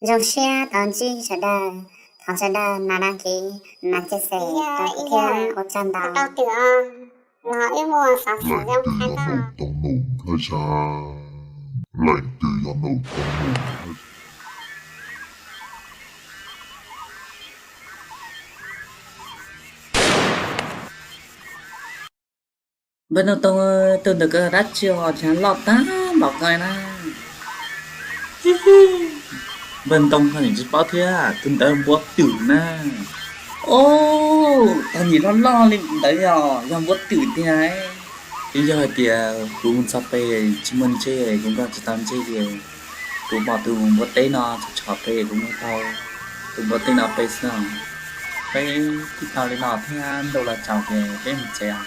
Zoo siab tau ntsib sawv daws, thov sawv daws mas đăng ký, mas chia sẻ thiab ua tsaug ntau. Tau twm os, los wb muaj xov xwm zoo qhia koj. Tau num thaj za, leej twg yog num tau num. Npawg Nuj Toog, tus ntawd dab tsi os, cas loj tag npaum ko na? Npawg Nuj Toog ho nim tsis paub thiab, tus ntawd npua twm na. Os, tag nyim loj loj li ntawd yog, yog npua twm tiag. Twb yog hais tias kuv mus txog pem tsis muaj ntsej, kuv nkaug tsis tau ntsej li. Kuv pom tus npua teb no tshov tshov pem, kuv nkaug tau tus npua teb no pem xwb. Peb tib tau li no thiab ntuj los tsaus ces peb mus tsev os.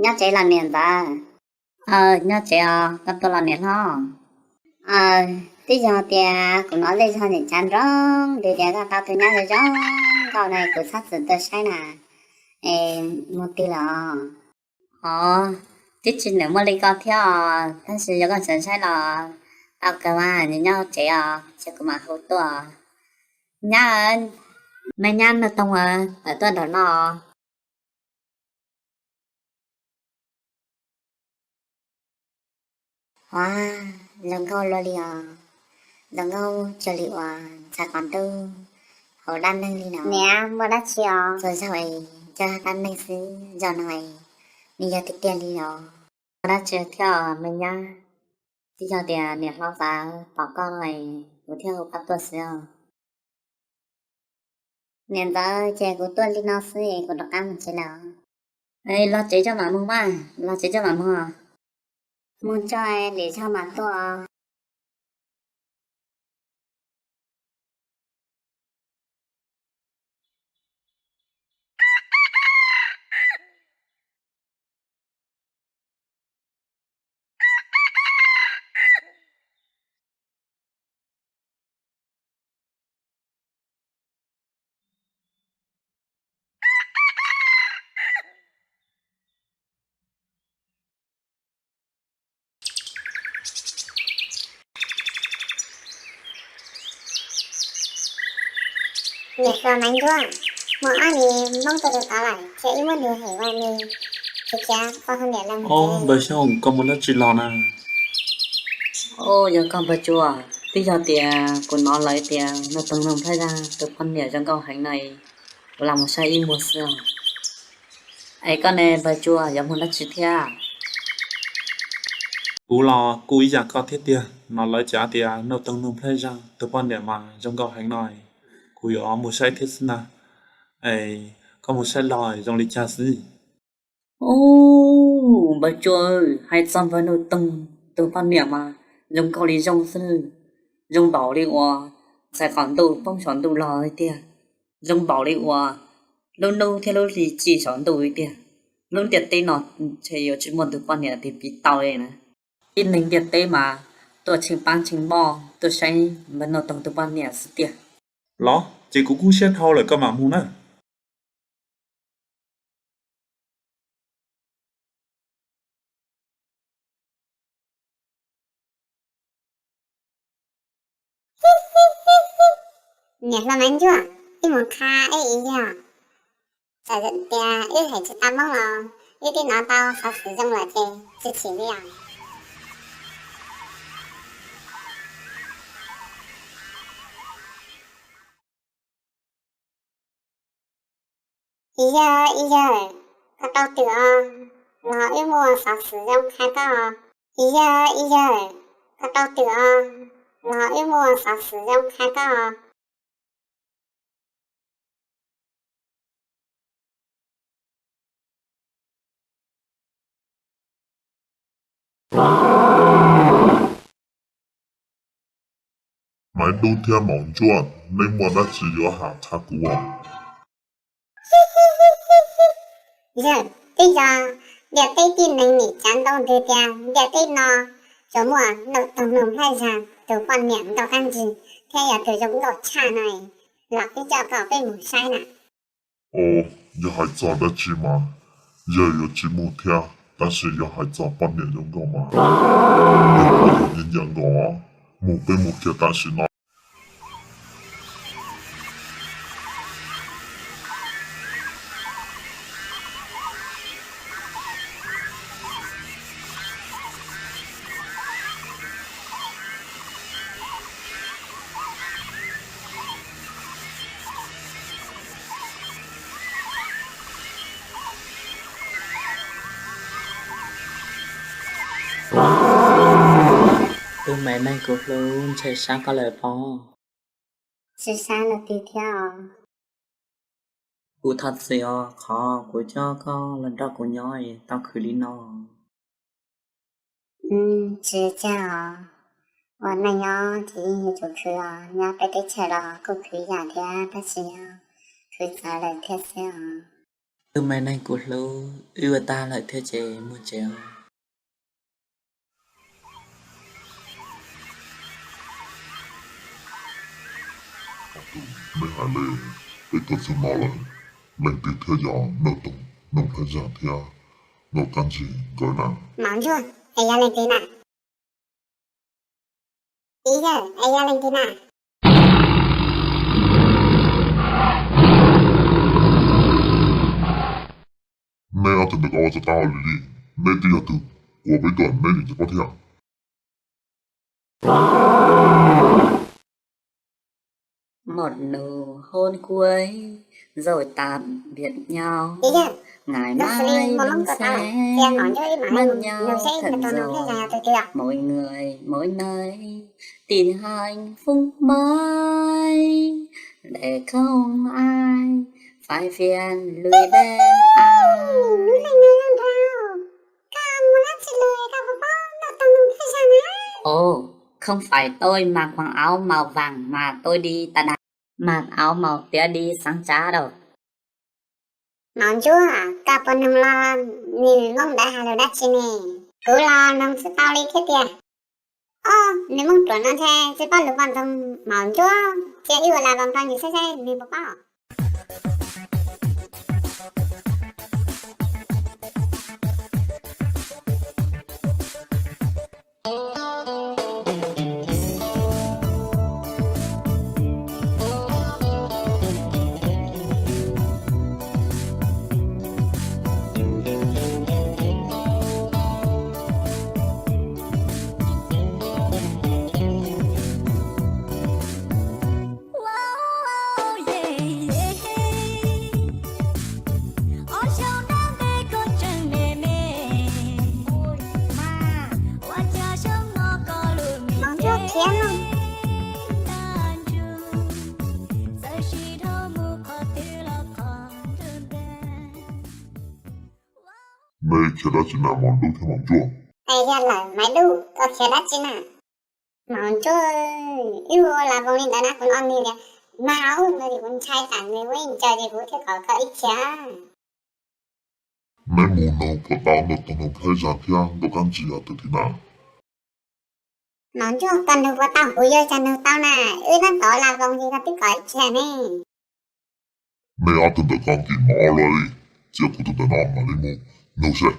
Nyob tsev los niam ntxawm? Aw, nyob tsev os, koj tuaj los niam hlob? Aw, twb yog tias kuv hnov zej zog nim cav nroo nroo tias koj tau tus nyab zoo zoo nkauj na, kuv txhob txwm tuaj saib na. Es mus twg lawm os? Os, twb tsis nim muaj li ko thiab os, tab sis yog koj xav saib los tau kawg mas, nws nyob hauv tsev os, cia kuv mam hu tuaj. Nyab, me nyab Nuj Toog, tawm tuaj nram no. Ua, zoo nkauj luaj li os, zoo nkauj cuag li uas ntxhais qaum ntuj hauv dab neeg li no. Niam, muaj dab tsi os? Txhua zaug es coj dab neeg xwb, zaum no es nws yog tiag tiag li os. Muaj dab tsi thiab os me nyab? Twb yog tias niam hlob xav pom koj es kuv thiaj hu koj tuaj xwb os. Niam ntxawm, ces kuv tuaj li no xwb es kuv rov qab mus tsev lawm. Los tsev coj mam mus mas, los tsev coj mam mus. Mus tso, lwm zaug mam tuaj. Niam hluas Maiv Ntsuab, muaj ob niag Hmoob tuaj rau tod lawm, cia wb muab nws hem ua nws khiav khiav poj hu niam lawm. Npawg Xyooj, koj mus dab tsi los na? Yog koj npawg Tsua, twb yog tias kuv hnov lawv tias Nuj Toog Nuj Nplhaib Zaj tus poj niam zoo nkauj heev no, kuv los mus saib ib muag xwb. Es koj ne npawg Tsua, yuav mus dab tsi thiab? Kuv los kuj ib yam koj thiab tiag, hnov lawv cav tias Nuj Toog Nuj Nplhaib Zaj tus poj niam mas zoo nkauj heev no, kuv yuav mus saib thiab xwb ntag. Es koj mus saib los zoo li cas xwb? Ub, npawg Tsua, hais txog npawg Nuj Toog tus poj niam mas zoo nkauj li zoo xwb, zoo npaum li uas ntxhais qaum ntuj poob saum ntuj los li tiag, zoo npaum li uas lub hnub thiab lub hli tsim saum ntuj li tiag. Lub ntiaj teb no ntshe yuav tsis muaj tus poj niam tiag piv tau li na. Tib neeg ntiaj teb mas tuaj tsheej paab tsheej npoj tuaj saib npawg Nuj Toog tus poj niam xwb tiag. Los ces kuv kub siab dhau lawm, koj mam mus na. Niam hluas Maiv Ntsuab, wb mus qha ib yam, txawm tias wb hem tsis tau Hmoob los wb twb hnov tau xov xwm zoo lawm ces tsis chim li os. Ib yawg, ib yawg, koj tau twm os, los wb muaj xov xwm zoo qhia koj. Ib yawg, ib yawg, koj tau twm os, los wb muaj xov xwm zoo qhia koj. Maiv Dub thiab Maum Ntsuab, nej muaj dab tsi yuav hais qha kuv os? Yawg, twb yog ntiaj teb tib neeg nim cav ntau ntws tias ntiaj teb no tsuas muaj Nraug Toog Nus Nplhaib Zag tus poj niam Nkauj Kab Ntsig thiab yog tus zoo nkauj tshaj no los peb coj koj peb mus saib na. Os, yog hais txog dab tsi mas yawg yuav tsis mus thiab, tab sis yog hais txog poj niam zoo nkauj mas yawg poj niam nyiam nyiam nkaus. Mus, peb mus kiag tam sim no. Tus me neeg kuv hlub, ntshe sab koj lawm pob? Tsis sab los twg thiab os. Kuv thov txim os, qhov kuv coj koj los nrog kuv nyob es tau khwv li no. Tsis ua cas os, ua neej nyob ces yeej yuav tsum khwv os, nyob peb teb chaws los kuj khwv yam thiab, tab sis yog khwv txawv lawm thiab xwb os. Tus me neeg kuv hlub, wb ua tag lawm thiab ces mus tsev os. Nej hais li, peb tuaj txog no lawm, leej twg thiaj yog Nraug Toog Nus Nplhaib Zag thiab Nkauj Kab Ntsig nkawd na? Maum Ntsuab, es yog leej twg na? Txiv yawg, es yog leej twg na? Nej ob tug ntawm ko ua tau tau li li, nej twb yog tus ua peb tuaj, nej nim tsis paub thiab. Một nụ hôn cuối rồi tạm biệt nhau. Ngày mai mình sẽ mất nhau thật rồi. Mỗi người mỗi nơi tìm hạnh phúc mới để không ai phải phiền lụy đến ai. Ồ, không phải tôi mặc quần áo màu vàng mà tôi đi tà đàm, mặc áo màu tía đi sáng trá đâu. Maum Ntsuab, koj puas noog los nws Hmoob ntawd hais lus dab tsi ne? Kuv los noog tsis tau li thiab tiag. Ob, nws Hmoob ruam no ntshe tsis paub lus poj ntxoog. Maum Ntsuab, cia wb ua las voos rau nws saib saib nws puas paub. Nej khiav dab tsi na Maum Dub thiab Maum Ntsuab? Es yog lawm Maiv Dub, koj khiav dab tsi na? Maum Ntsuab, wb ua las voos li ntawd na, kuv no nws tias mas ub no ces kuv ntshai tsam nws ua ib ncaws ces kuv thiaj kom koj wb khiav. Neb mus nug puas tau Nraug Toog Nus Nplhaib Zag thiab Nkauj Kab Ntsig yog tus twg na? Maum Ntsuab, koj nug puas tau? Kuv yuav cas nug tau na, wb tab tom las voos ces koj twb kom wb khiav ne. Nej ob tug ntawm ko nkim mov luaj li, cia kuv tus ntawm no mam li mus nug seb.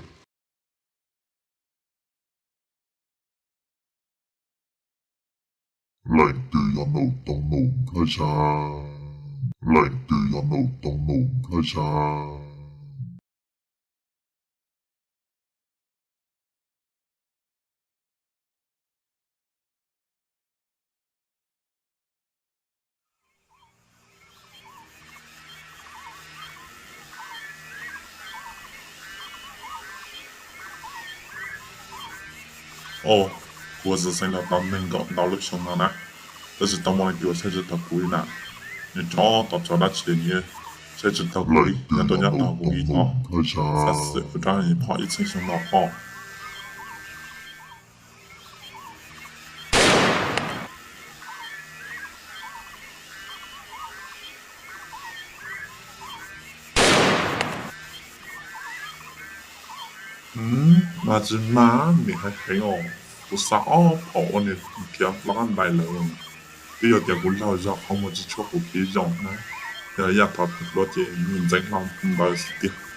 Leej twg yog Nraug Toog Nus Nplhaib Zag? Leej twg yog Nraug Toog Nus Nplhaib Zag? Os, kuv txawm xeev los tau nees nkaum ntau lub xyoo no na, tab sis tau muaj leej twg saib tsis taus kuv li na. Nws rov tom tso dab tsi li, nws saib tsis taus kuv li, nyob tuaj nyob tau kuv ib qho, xav xwm kuv rov phom ib txhiab xyoo no os. Hm, mas tsis mas nim heev heev os. Kuv xa ob phaum ua nws khiav hlo qab ntais lawm. Twb yog tias kuv laug zog qhov muag tsis tshua qub kev zoo na, yog yaj thov tus hluas ces nws ntxeev hlo ntawd xwb tiag.